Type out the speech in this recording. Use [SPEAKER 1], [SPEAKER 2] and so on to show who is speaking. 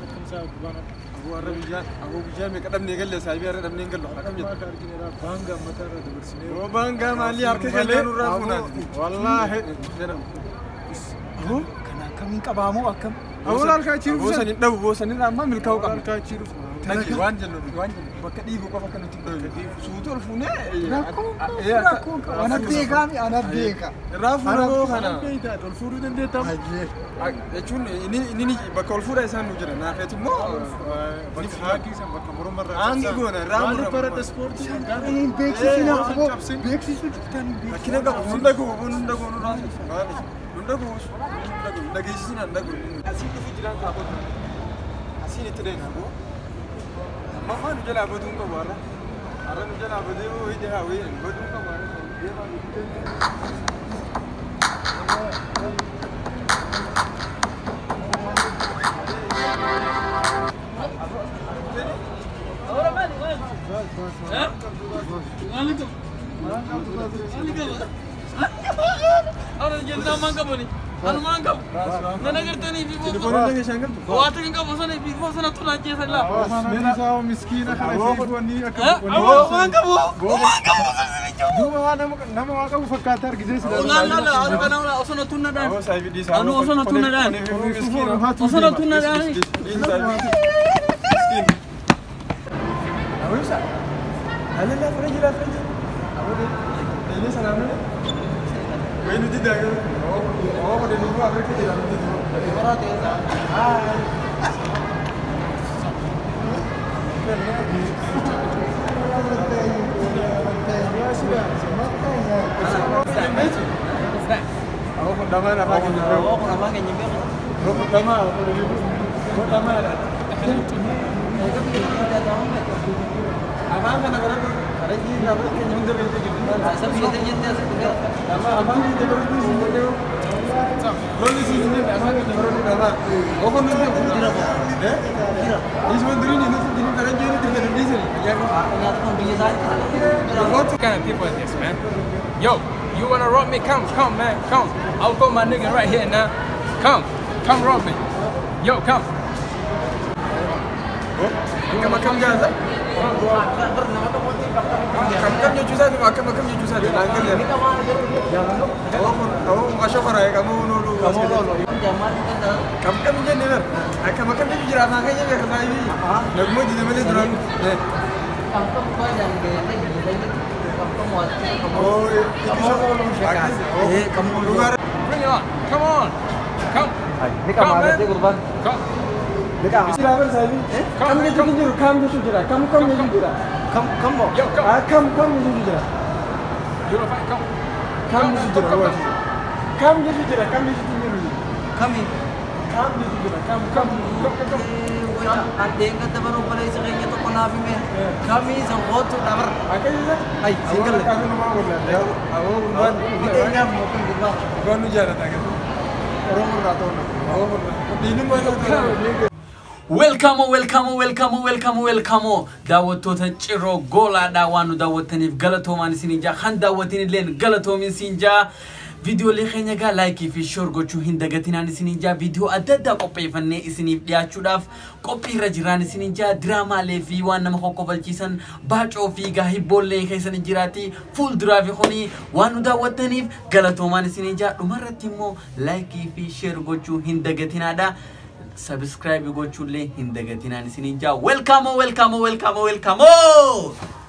[SPEAKER 1] Akkam isaa gubbaan
[SPEAKER 2] Aboo har'a guyyaa aboo guyyaa meeqa dhabnee galle saayibii har'a dhabnee hin gallu akkam jettu.
[SPEAKER 1] Akka argine baanga mataa irra dabarsinee.
[SPEAKER 2] Aboo baangaa maalii harka galee nurraa fuunaati.
[SPEAKER 1] Wallaahi.
[SPEAKER 3] Aboo kana akkamiin qabaamoo akkam?
[SPEAKER 2] Aboo harka achii dhufsan. Aboo sanii dhabu aboo sanii amma milkaa'uu qabna.
[SPEAKER 1] Harka achii dhufu.
[SPEAKER 2] Nagi waan jennu waan jennu bakka dhiigu qofa akka nuti hin suutu ol fuunee.
[SPEAKER 3] Rakkoo qabu. Ana beekaami ana beeka.
[SPEAKER 2] Irraa fuuna boo kana.
[SPEAKER 1] Ol fuudhuu dandeettaa?
[SPEAKER 3] Ayyee.
[SPEAKER 2] Jechuun inni bakka ol fuudha isaan nu jira naafeet immoo
[SPEAKER 1] Bakka haakii san bakka morma irraa.
[SPEAKER 2] Aangi goona irraa murra.
[SPEAKER 1] Maaliif baradha ispoortii?
[SPEAKER 3] Hin beeksisina aboo beeksisuu jirtan hin beeksisina.
[SPEAKER 2] Rakkina qabu hunda qabu hunda qabu nurraa maali hunda qabu hunda qabu dhageessisina hunda qabu. Asiin dhufu jiraan taa'oota asiin itti deena boo amma ammaa nu jalaa baduu hin qabu har'a har'a nu jalaa badee wayii dhihaa wayii baduu hin qabu har'a deemaa
[SPEAKER 1] Miskiina kana fi akka duuba waa nama waa qabu fakkaata argitee si
[SPEAKER 4] What kind of people is this, man? Yo, you wanna rob me? Come, come, man, come. I'll go my nigga right here now. Come, come rob me. Yo, come.
[SPEAKER 2] Kam jaza? Kam kam jechuu isaati akkam akkam jechuu isaati naan galee. Awoo maqaa kamu nolu. Kam kam jenne bar akkam akkam jechuu jira afaan keenya beeka saayibii. Naguma dide malee duraan.
[SPEAKER 4] Bring it on. Come on. Come. Come, man. Come.
[SPEAKER 2] Kam jechuun jiru kam jechuun jira kam kam jechuun jira.
[SPEAKER 3] Kam kam moo?
[SPEAKER 4] Yo, come.
[SPEAKER 2] Kam kam jechuun jira.
[SPEAKER 4] You wanna fight? Come.
[SPEAKER 2] Kam jechuun jira. Kam jechuun jira kam jechuun jiru.
[SPEAKER 5] Kami.
[SPEAKER 2] Kam jechuun jira kam kam
[SPEAKER 4] Come, come, come.
[SPEAKER 5] Addeen gadda baruu baleessa keenya tokko naaf hime. Kamii san kootu dabar.
[SPEAKER 2] Akka jecha.
[SPEAKER 5] Ay, siin galle.
[SPEAKER 2] Akka nama wallaan. Awoo gurbaan.
[SPEAKER 5] Biteenyaaf mootum gurbaa.
[SPEAKER 2] Gurbaan nu jaalata garuu.
[SPEAKER 5] Oromoo irraa ta'uu
[SPEAKER 2] Awoo gurbaan. Diinummaa isaa ta'uu.
[SPEAKER 6] Welcome, welcome, welcome, welcome, welcome. Daawwattoota Ciroo Goolaadhaa waan nu daawwattaniif galatoomaan isin jaa kan daawwatin illeen galatoomin isin jaa. Viidiyoolee keenya gaa laayikii fi sheer gochuu hin dagatinaan isin jaa viidiyoo adda addaa qopheeffannee isiniif dhiyaachuudhaaf qophii irra jiraan isin jaa diraamaalee fi waan nama kokkofalchiisan baacoo fi gaa hibboollee keessan jiraati fuulduraa fi kuni waan nu daawwattaniif galatoomaan isin jaa dhumarratti immoo laayikii fi sheer gochuu hin dagatinaadha. Subscribe gochuullee hin dagatinaan isiniin jaa. Welcome, welcome, welcome, welcome.